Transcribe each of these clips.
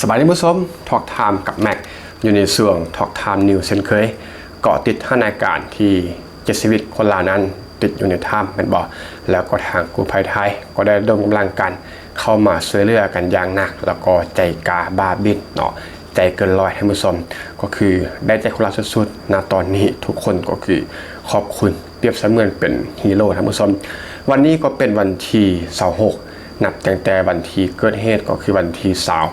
ສະບາຍດີທ່ານຜູ້ຊົມ, Talk Time ກັບແມັກ ຢູ່ໃນຊ່ວງ Talk Time News ເຊັ່ນເຄີຍ. ເກາະຕິດສະຖານະການທີ່ເຈັດຊີວິດຄົນລາວນັ້ນຕິດຢູ່ໃນຖ້ຳແມ່ນບໍ່? ແລ້ວກໍທາງກູ້ໄພໄທກໍໄດ້ລະດົມກຳລັງກັນເຂົ້າມາຊ່ວຍເຫຼືອກັນຢ່າງໜັກ ແລ້ວກໍໃຈກ້າບ້າບິນເນາະ, ໃຈເກີນຮ້ອຍທ່ານຜູ້ຊົມ, ກໍຄືໄດ້ໃຈຄົນລາວສຸດໆ. ນະຕອນນີ້ທຸກຄົນກໍຄືຂອບຄຸນ ປຽບສະເໝືອນເປັນຮີໂຣທ່ານຜູ້ຊົມ. ວັນນີ້ກໍເປັນວັນທີຊາວຫົກ ນັບຕັ້ງແຕ່ວັນທີ່ເກີດເຫດ ກໍຄືວັນທີຊາວ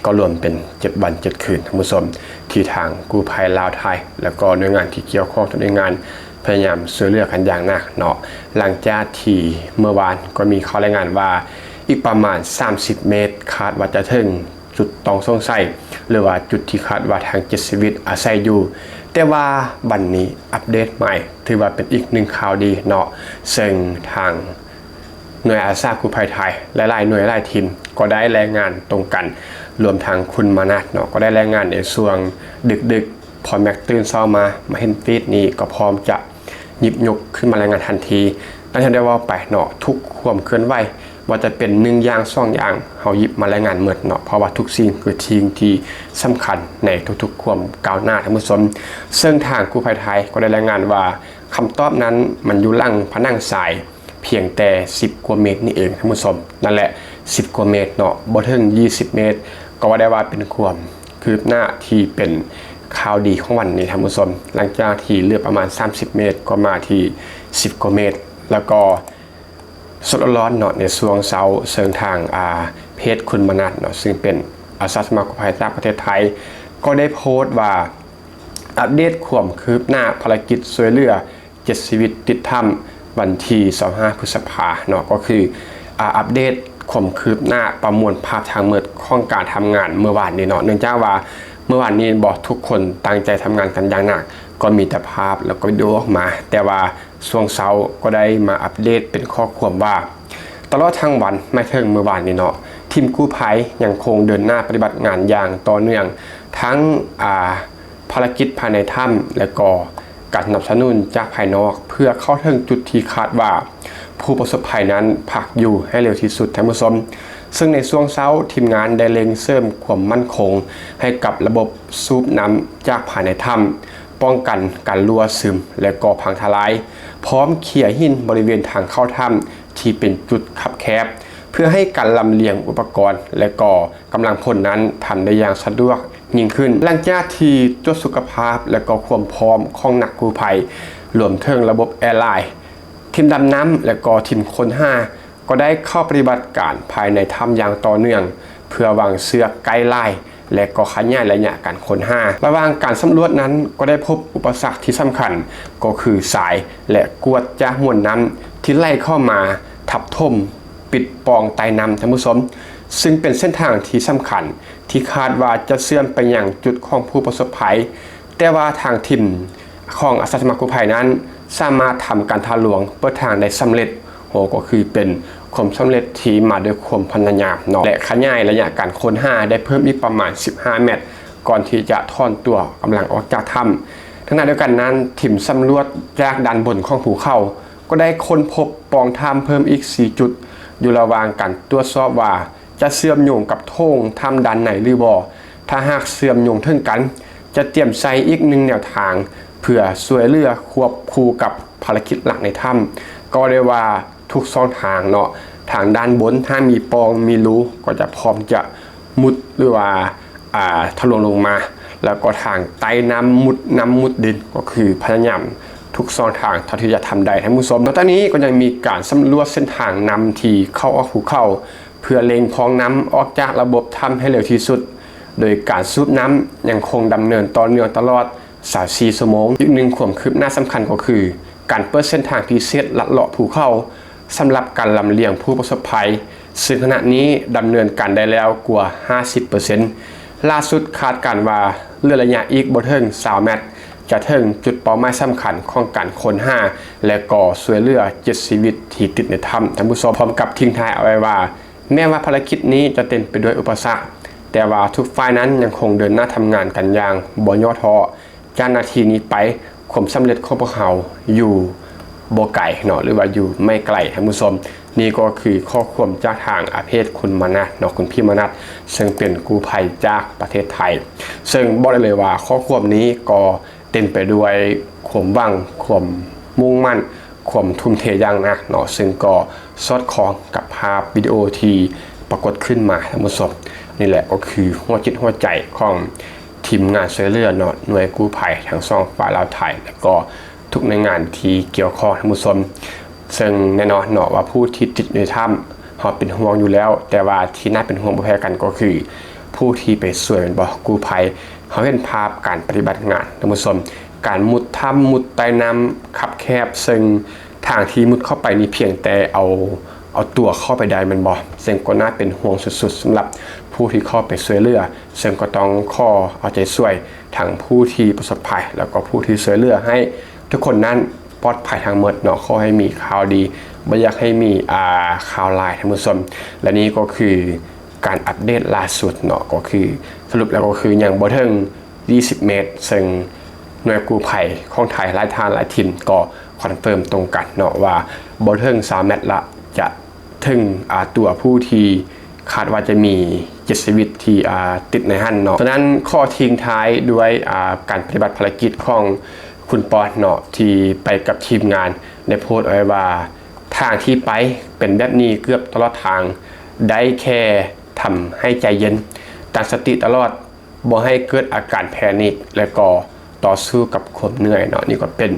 ກໍລວມເປັນເຈັດວັນເຈັດຄືນທ່ານຜູ້ຊົມ ທີ່ທາງກູ້ໄພລາວໄທ ແລ້ວກໍໜ່ວຍງານທີ່ກ່ຽວຂ້ອງທຸກໜ່ວຍງານ ພະຍາຍາມຊ່ວຍເຫຼືອກັນຢ່າງໜັກເນາະ. ຫຼັງຈາກທີ່ເມື່ອວານກໍມີຂ່າວລາຍງານວ່າ ອີກປະມານສາມສິບເມດ ຄາດວ່າຈະເຖິງ ຈຸດຕ້ອງສົງໄສ ຫຼືວ່າຈຸດທີ່ຄາດວ່າທັງເຈັດຊີວິດອາໄສຢູ່. ແຕ່ວ່າບັດນີ້ອັບເດດໃໝ່ ຖືວ່າເປັນອີກໜຶ່ງຂ່າວດີເນາະ, ເຊິ່ງທາງໜ່ວຍອາສາກູ້ໄພໄທ ຫຼາຍໆໜ່ວຍຫຼາຍທີມ ກໍໄດ້ລາຍງານຕົງກັນ, ລວມທັງຄຸນມານັດເນາະ ກໍໄດ້ລາຍງານໃນຊ່ວງດຶກໆ. ພໍແມັກຕື່ນເຊົ້າມາ ມາເຫັນຟີດນີ້ ກໍພ້ອມຈະ ຍິບຍົກຂຶ້ນມາລາຍງານທັນທີ. ດັ່ງທີ່ໄດ້ເວົ້າໄປເນາະ, ທຸກຄວາມເຄື່ອນໄຫວ ວ່າຈະເປັນໜຶ່ງຢ່າງ ສອງຢ່າງ ເຮົາຢິບມາລາຍງານໝົດເນາະ, ເພາະວ່າທຸກສິ່ງຄືສິ່ງທີ່ສຳຄັນໃນທຸກໆຄວາມກ້າວໜ້າທ່ານຜູ້ຊົມ. ເຊິ່ງທາງກູ້ໄພໄທກໍໄດ້ລາຍງານວ່າ ຄຳຕອບນັ້ນມັນຢູ່ຫຼັງຜະໜັງຊາຍພຽງແຕ່ສິບກວ່າເມດນີ້ເອງທ່ານຜູ້ຊົມ. ນັ້ນແຫຼະ ສິບກວ່າເມດເນາະ, ບໍ່ເຖິງຍີ່ສິບເມດ. ກໍວ່າໄດ້ວ່າເປັນຄວາມ ຄືບໜ້າທີ່ເປັນຂ່າວດີຂອງວັນນີ້ທ່ານຜູ້ຊົມ, ຫຼັງຈາກທີ່ເຫຼືອປະມານສາມສິບເມດ ກໍມາທີ່ສິບກວ່າເມດ. ແລ້ວກໍສົດໆຮ້ອນໆເນາະ ໃນຊ່ວງເຊົ້າ ເຊິ່ງທາງ ອາ ເພຈຄຸນມານັດເນາະ ເຊິ່ງເປັນອາສາສະໝັກກູ້ໄພຈາກປະເທດໄທ ກໍໄດ້ໂພສວ່າ ອັບເດດຄວາມຄືບໜ້າພາລະກິດຊ່ວຍເຫຼືອ ເຈັດຊີວິດຕິດຖ້ຳ ວັນທີຊາວຫ້າ ພຶດສະພາເນາະ, ກໍຄື ອາ ອັບເດດຄວາມຄືບໜ້າ ປະມວນພາບທັງໝົດຂອງການທຳງານເມື່ອວານນີ້ເນາະ. ເນື່ອງຈາກວ່າເມື່ອວານນີ້ບໍ່ ທຸກຄົນຕັ້ງໃຈທຳງານກັນຢ່າງໜັກ, ກໍມີແຕ່ພາບ ແລ້ວກໍວິດີໂອອອກມາ, ແຕ່ວ່າຊ່ວງເຊົ້າກໍໄດ້ມາອັບເດດເປັນຂໍ້ຄວາມວ່າ ຕະຫຼອດທັງວັນ ມາເຖິງເມື່ອວານນີ້ເນາະ, ທີມກູ້ໄພຍັງຄົງເດີນໜ້າປະຕິບັດງານຢ່າງຕໍ່ເນື່ອງ, ທັງ ອາ ພາລະກິດພາຍໃນຖ້ຳ ແລະ ກໍການສະໜັບສະໜູນຈາກພາຍນອກ ເພື່ອເຂົ້າເຖິງຈຸດທີ່ຄາດວ່າຜູ້ປະສົບໄພນັ້ນພັກຢູ່ໃຫ້ເລັວທີ່ສຸດ, ທ່ານຜູ້ຊົມ. ເຊິ່ງໃນຊ່ວງເຊົ້າ ທີມງານໄດ້ເລັ່ງເສີມຄວາມໝັ້ນຄົງໃຫ້ກັບລະບົບສູບນ້ຳຈາກພາຍໃນຖ້ຳ, ປ້ອງກັນການຮົ່ວຊຶມ ແລະ ກໍພັງທະລາຍ, ພ້ອມເຄຍຫີນບໍລິເວນທາງເຂົ້າຖ້ຳທີ່ເປັນຈຸດຄັບແຄບ, ເພື່ອໃຫ້ການລຳລຽງອຸປະກອນ ແລະ ກໍ ກຳລັງພົນນັ້ນທຳໄດ້ຢ່າງສະດວກຍິ່ງຂຶ້ນ. ຫຼັງຈາກທີ່ຕວດສຸຂະພາບ ແລະ ກໍຄວາມພ້ອມຂອງນັກກູ້ໄພ ລວມເຖິງລະບົບແອລາຍ, ທີມດຳນ້ຳ ແລະ ກໍທີມຄົ້ນຫາ ກໍໄດ້ເຂົ້າປະຕິບັດການພາຍໃນຖ້ຳຢ່າງຕໍ່ເນື່ອງ ເພື່ອວາງເຊືອກໃກ້ລາຍ ແລະ ກໍຂະຫຍາຍໄລຍະການຄົ້ນຫາ. ລະຫວ່າງການສຳຫຼວດນັ້ນ ກໍໄດ້ພົບອຸປະສັກທີ່ສຳຄັນ ກໍຄືຊາຍ ແລະ ກວດຈາກມວນນ້ຳທີ່ໄຫຼເຂົ້າມາທັບຖົມ ປິດປ່ອງໃຕ້ນ້ຳ ທ່ານຜູ້ຊົມ, ຊຶ່ງເປັນເສັ້ນທາງທີ່ສຳຄັນ ທີ່ຄາດວ່າຈະເຊື່ອມໄປຍັງຈຸດຂອງຜູ້ປະສົບໄພ, ແຕ່ວ່າທາງທີມຂອງອາສາສະໝັກກູ້ໄພນັ້ນ ສາມາດທຳການທະລວງເປີດທາງໄດ້ສຳເລັດ, ໂຫ ກໍຄືເປັນຄວາມສຳເລັດທີ່ມາດ້ວຍຄວາມພະຍາຍາມເນາະ ແລະ ຂະຫຍາຍໄລຍະການຄົ້ນຫາໄດ້ເພີ່ມອີກປະມານສິບຫ້າແມັດ ກ່ອນທີ່ຈະຖອນຕົວກຳລັງອອກຈາກຖ້ຳ. ຂະນະດຽວກັນນັ້ນ, ທີມສຳຫຼວດຈາກດ້ານບົນຂອງພູເຂົາ ກໍໄດ້ຄົ້ນພົບປ່ອງຖ້ຳເພີ່ມອີກສີ່ຈຸດ, ຢູ່ລະຫວ່າງການຕວດສອບວ່າຈະເຊື່ອມໂຍງກັບໂຖງຖ້ຳດ້ານໃນຫຼືບໍ່. ຖ້າຫາກເຊື່ອມໂຍງເຖິງກັນ, ຈະຕຽມໃສ່ອີກໜຶ່ງແນວທາງ ເພື່ອຊ່ວຍເຫຼືອຄວບຄູ່ກັບພາລະກິດຫຼັກໃນຖ້ຳ. ກໍໄດ້ວ່າທຸກຊ່ອງທາງເນາະ, ທາງດ້ານບົນຖ້າມີປ່ອງມີຮູ ກໍຈະພ້ອມຈະມຸດ ຫຼືວ່າ ອ່າ ທະລວງລົງມາ, ແລ້ວກໍທາງໃຕ້ນ້ຳມຸດນ້ຳມຸດດິນ ກໍຄືພະຍາຍາມທຸກຊ່ອງທາງເທົ່າທີ່ຈະທຳໄດ້, ທ່ານຜູ້ຊົມ. ນອກຈາກນີ້ກໍຍັງມີການສຳຫຼວດເສັ້ນທາງນ້ຳທີ່ເຂົ້າອອກພູເຂົາ ເພື່ອເລັ່ງພອງນ້ຳອອກຈາກລະບົບຖ້ຳໃຫ້ເລັວທີ່ສຸດ, ໂດຍການສູບນ້ຳຍັງຄົງດຳເນີນຕໍ່ເນື່ອງຕະຫຼອດຊາວສີ່ຊົ່ວໂມງ. ອີກໜຶ່ງຄວາມຄືບໜ້າສຳຄັນກໍຄື ການເປີດເສັ້ນທາງພິເສດລັດເລາະພູເຂົາ ສຳລັບການລຳລຽງຜູ້ປະສົບໄພ, ເຊິ່ງຂະນະນີ້ດຳເນີນການໄດ້ແລ້ວກວ່າຫ້າສິບເປີເຊັນ. ລ່າສຸດຄາດການວ່າເຫຼືອໄລຍະອີກບໍ່ເຖິງຊາວແມັດ ຈະເຖິງຈຸດເປົ້າໝາຍສຳຄັນຂອງການຄົ້ນຫາ ແລະ ກໍຊ່ວຍເຫຼືອເຈັດຊີວິດທີ່ຕິດໃນຖ້ຳ, ທ່ານຜູ້ຊົມ. ພ້ອມກັບຖິ້ມທ້າຍເອົາໄວ້ວ່າ ແມ້ວ່າພາລະກິດນີ້ຈະເຕັມໄປດ້ວຍອຸປະສັກ, ແຕ່ວ່າທຸກຝ່າຍນັ້ນຍັງຄົງເດີນໜ້າທຳງານກັນຢ່າງບໍ່ຫຍໍ້ທໍ້. ຈາກນາທີນີ້ໄປ, ຄວາມສຳເລັດຂອງພວກເຮົາຢູ່ບໍ່ໄກເນາະ ຫຼືວ່າຢູ່ໄມ່ໄກ, ທ່ານຜູ້ຊົມ. ນີ້ກໍຄືຂໍ້ຄວາມຈາກທາງອາເພດ ຄຸນມານັດເນາະ, ຄຸນພີ່ມານັດ ເຊິ່ງເປັນກູ້ໄພຈາກປະເທດໄທ. ເຊິ່ງບອກໄດ້ເລີຍວ່າຂໍ້ຄວາມນີ້ກໍເຕັມໄປດ້ວຍຄວາມຫວັງ, ຄວາມມຸ່ງໝັ້ນ, ຄວາມທຸ່ມເທຢ່າງໜັກເນາະ, ເຊິ່ງກໍສອດຄ່ອງກັບພາບວິດີໂອທີ່ປາກົດຂຶ້ນມາ, ທ່ານຜູ້ຊົມ. ນີ້ແຫຼະກໍຄືຫົວຈິດຫົວໃຈຂອງທີມງານຊ່ວຍເຫຼືອເນາະ, ໜ່ວຍກູ້ໄພທັງສອງຝ່າຍລາວໄທ ແລະກໍທຸກໜ່ວຍງານທີ່ກ່ຽວຂ້ອງ, ທ່ານຜູ້ຊົມ. ເຊິ່ງແນ່ນອນເນາະວ່າຜູ້ທີ່ຕິດຢູ່ໃນຖ້ຳ ເຮົາເປັນຫ່ວງຢູ່ແລ້ວ, ແຕ່ວ່າທີ່ໜ້າເປັນຫ່ວງບໍ່ແພ້ກັນກໍຄືຜູ້ທີ່ໄປຊ່ວຍແມ່ນບໍ່, ກູ້ໄພ. ເຮົາເຫັນພາບການປະຕິບັດງານ, ທ່ານຜູ້ຊົມ, ການມຸດຖ້ຳ, ມຸດໃຕ້ນ້ຳຄັບແຄບ, ເຊິ່ງທາງທີ່ມຸດເຂົ້າໄປນີ້ພຽງແຕ່ເອົາ, ເອົາຕົວເຂົ້າໄປໄດ້ແມ່ນບໍ່, ເຊິ່ງກໍໜ້າເປັນຫ່ວງສຸດໆ ສຳລັບຜູ້ທີ່ເຂົ້າໄປຊ່ວຍເຫຼືອ. ເຊິ່ງກໍຕ້ອງຂໍເອົາໃຈຊ່ວຍທັງຜູ້ທີ່ປະສົບໄພ ແລ້ວກໍຜູ້ທີ່ຊ່ວຍເຫຼືອໃຫ້ທຸກຄົນນັ້ນປອດໄພທັງໝົດເນາະ. ຂໍໃຫ້ມີຂ່າວດີ, ບໍ່ຢາກໃຫ້ມີ, ອ່າ, ຂ່າວຮ້າຍ, ທ່ານຜູ້ຊົມ. ແລະນີ້ກໍຄືການອັບເດດລ່າສຸດເນາະ, ກໍຄືສະຫຼຸບແລ້ວກໍຄືຍັງບໍ່ເຖິງ ຊາວແມັດ, ເຊິ່ງໜ່ວຍກູ້ໄພຂອງໄທຫຼາຍທ່ານຫຼາຍທີມກໍຄອນເຟີມຕົງກັນເນາະວ່າບໍ່ເຖິງຊາວແມັດລະ ຈະເຖິງ, ອ່າ, ຕົວຜູ້ທີ່ຄາດວ່າຈະມີເຈັດຊີວິດທີ່, ອ່າ, ຕິດໃນຫັ້ນເນາະ. ສະນັ້ນຂໍຖິ້ມທ້າຍດ້ວຍ, ອ່າ, ການປະຕິບັດພາລະກິດຂອງຄຸນປອນເນາະ ທີ່ໄປກັບທີມງານ ໄດ້ໂພສໄວ້ວ່າ ທາງທີ່ໄປເປັນແບບນີ້ເກືອບຕະຫຼອດທາງ, ໄດ້ແຄ່ທຳໃຫ້ໃຈເຢັນ, ຕັ້ງສະຕິຕະຫຼອດ, ບໍ່ໃຫ້ເກີດອາການແພນິກ ແລະກໍຕໍ່ສູ້ກັບຄວາມເມື່ອຍເນາະ. ນີ້ກໍເປັນ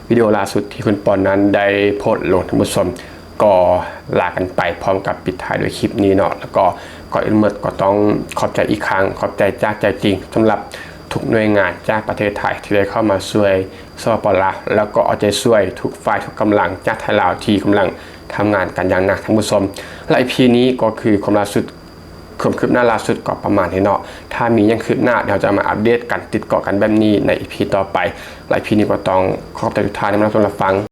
ວິດີໂອລ່າສຸດທີ່ຄຸນປອນນັ້ນໄດ້ໂພສລົງ, ທ່ານຜູ້ຊົມ. ກໍລາກັນໄປພ້ອມກັບປິດທ້າຍດ້ວຍຄລິບນີ້ເນາະ. ແລ້ວກໍກ່ອນອື່ນໝົດກໍຕ້ອງຂອບໃຈອີກຄັ້ງ, ຂອບໃຈຈາກໃຈຈິງ ສຳລັບທຸກໜ່ວຍງານຈາກປະເທດໄທທີ່ໄດ້ເຂົ້າມາຊ່ວຍ ສປປ ລາວ ແລ້ວກໍເອົາໃຈຊ່ວຍທຸກຝ່າຍທຸກກຳລັງຈາກໄທລາວທີ່ກຳລັງທຳງານກັນຢ່າງໜັກ, ທ່ານຜູ້ຊົມ. ແລະ ອີພີ ນີ້ກໍຄືຄວາມລ່າສຸດ ຄວາມຄືບໜ້າລ່າສຸດກໍປະມານນີ້ເນາະ. ຖ້າມີຫຍັງຄືບໜ້າ ດຽວເຮົາຈະມາອັບເດດກັນ ຕິດເກາະກັນແບບນີ້ໃນອີພີຕໍ່ໄປ. ແລະ ອີພີ ນີ້ກໍຕ້ອງຂອບໃຈທຸກທ່ານທີ່ມາຮັບຊົມຮັບຟັງ.